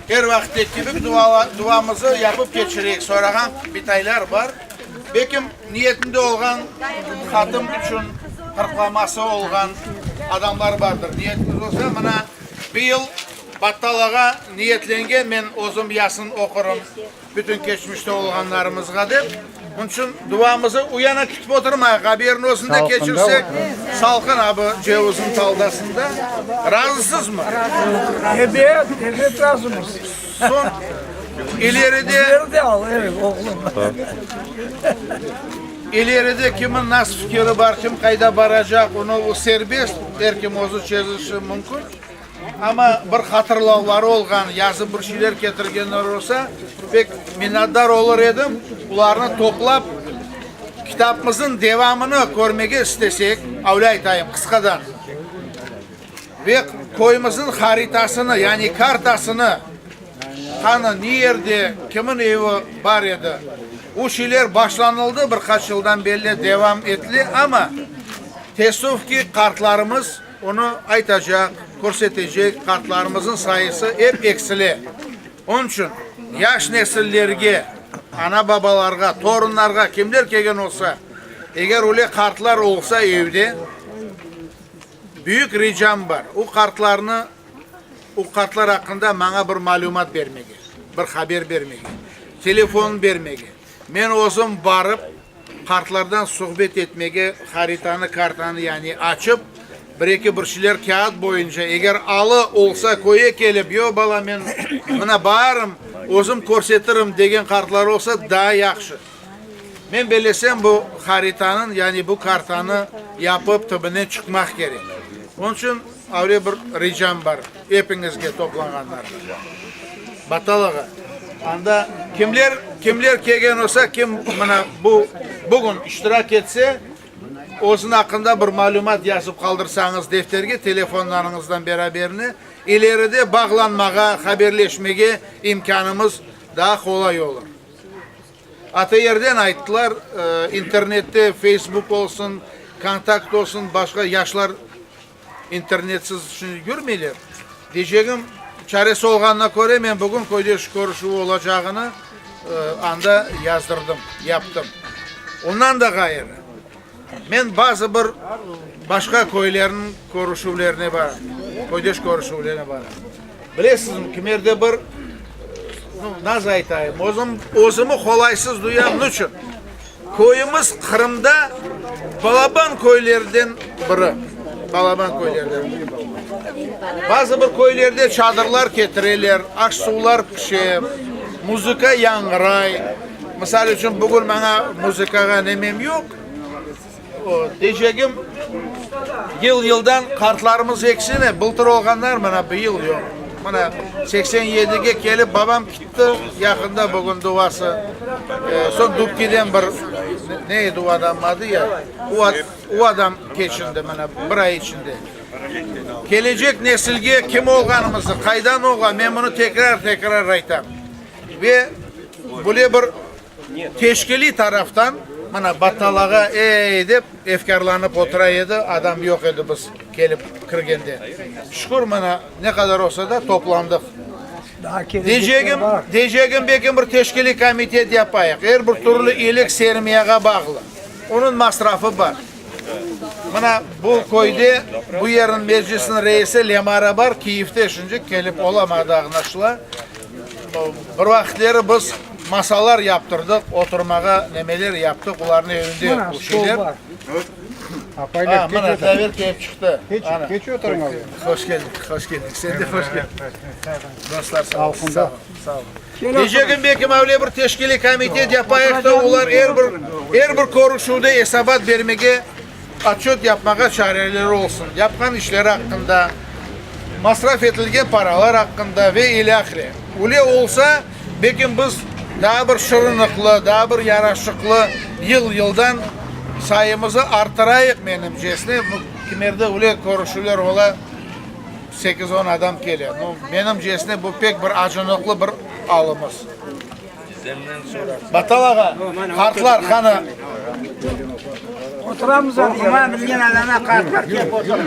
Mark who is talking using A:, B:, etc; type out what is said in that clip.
A: Er vaqıttaki kibi duamızı yapıp keçireyik. Sorağan bitaylar bar. Belkim, niyetinde olğan hatım içün qırqlaması olğan adamlar bardır. Niyetiñiz olsa, mına, bir yıl Battal ağa niyetlengen, men özüm yasın oqurım bütün keçmişte olğanlarımızğa dep. Bunıñ içün duamızı uyana kütip oturmayıq, haberni özünde keçirsek, salqın abı cevizniñ taldasında. Razısızmı?
B: Ebet, ebet razımız.
A: Soñ ileride.
B: Bizleri de al, evet, oğlum.
A: İleride kimin nasıl fikiri bar, kim qayda baracaq, onı o serbest, er kim özü çezişi mümkün. Amma bir hatırlavları olğan, yazıp bir şeyler ketirgenler olsa, pek minnetdar olur edim. Olarnı toplap, kitapımıznıñ devamını körmege istesek, öyle aytayım, qısqadan, ve köyümizniñ haritasını, yani kartasını, qanı, ne yerde, kimin evi bar edi, o şeyler başlanıldı, bir qaç yıldan berli devam etile, amma, teessüf ki, qartlarımız Onı aytacaq, körsetecek qartlarımıznıñ sayısı ep eksile. Onıñ içün yaş nesillerge, ana-babalarğa, torunlarğa, kimler kelgen olsa, eger öyle qartlar olsa evde, büyük ricam bar, o qartlarnı, o qartlar aqqında maña bir malümat bermege, bir haber bermege, telefonın bermege. Men özüm barıp, Qartlardan suhbet etmege, haritanı, kartanı yani açıp, bir-eki bir şeyler kâğıt boyunca, eger alı olsa köye kelip, yoq, bala, men mına barım, özüm körsetirim degen qartlar olsa, daa yahşı. Men bellesem, bu haritanıñ, yani bu kartanı yapıp, tübünden çıqmaq kerek. Onıñ içün öyle bir ricam bar epiñizge, toplanğanlarğa. Battal ağa, anda kimler, kimler kelgen olsa, kim mına bu, bugün iştirak etse, özüniñ aqqında bir malümat yazıp qaldırsañız defterge, telefonlarıñızdan beraberine, ileride bağlanmağa, haberleşmege imkânımız daa qolay olur. ATRden ayttılar, internette Facebook olsun, Kontakt olsun, başqa yaşlar İnternetsiz şimdi yürmeyler. Deycegim, çaresi olğanına köre, men bugün köydeş körüşüvi olacağını anda yazdırdım, yaptım. Ondan da ğayrı, men bazı bir başqa köylerniñ körüşüvlerine baram, köydeş körüşüvlerine baram. Bilesizmi, kimerde bir, nasıl aytayım, özüm, özümi qolaysız duyam. Niçün? Köyümiz Qırımda balaban köylerden biri. Balaban köylerden biri. Bazı bir köylerde çadırlar ketireler, aş-suvlar pişe, muzıka yañğıray. Misal içün, bugün maña muzıkağa nemem yoq. Deycegim, yıl-yıldan qartlarımız eksine, bıltır olğanlar mına bıyıl yoq. Mına 87-ge kelip babam kitti, yaqında bugün duası. Soñ Dubkiden bir, ne edi o adamnıñ adı ya, o adam keçindi mına bir ay içinde. Kelecek nesilge kim olğanımızı, qaydan olğan, men bunı tekrar-tekrar aytam. Ve böyle bir Teşkiliy taraftan, mına, Battal ağa ey dep efkârlanıp otura edi, adam yoq edi biz kelip kirgende. Şükür, mına, ne qadar olsa da toplandıq. Deycegim, deycegim, belki bir teşkiliy komitet yapayıq, er bir türlü iyilik sermiyağa bağlı, onıñ masrafı bar. Mına, bu köyde, bu yerniñ meclisiniñ reisi Lemara bar, Kiyevde şimdi, kelip olamadı, añlaşıla. Bir vaqıtleri biz masalar yaptırdıq, oturmağa nemeler yaptıq, olarnıñ evinde bu şeyler. Ha, mına, Zaver kelip çıqtı. Hoş keldik, hoş keldik. Sen de hoş keldiñ. Dostlar, sağ olun, sağ olun, sağ olun. Deycegim, belki öyle bir teşkiliy komitet yapayıq da, olar er bir, er bir körüşüvde esabat bermege Otçöt yapmağa çareleri olsun, yapqan işleri aqqında, masraf etilgen paralar aqqında ve ilâhre. Öyle olsa, belkim biz daa bir şırınıqlı, daa bir yaraşıqlı yıl-yıldan sayımızı arttırayıq, menimcesine. Kimerde öyle körüşüvler ola, sekiz-on adam kele. No, menimcesine, bu pek bir acınıqlı bir alımız. Battal ağa, qartlar qani?
B: Oturamız, oqumağa bilgen adamlar, qartlar kelip oturır.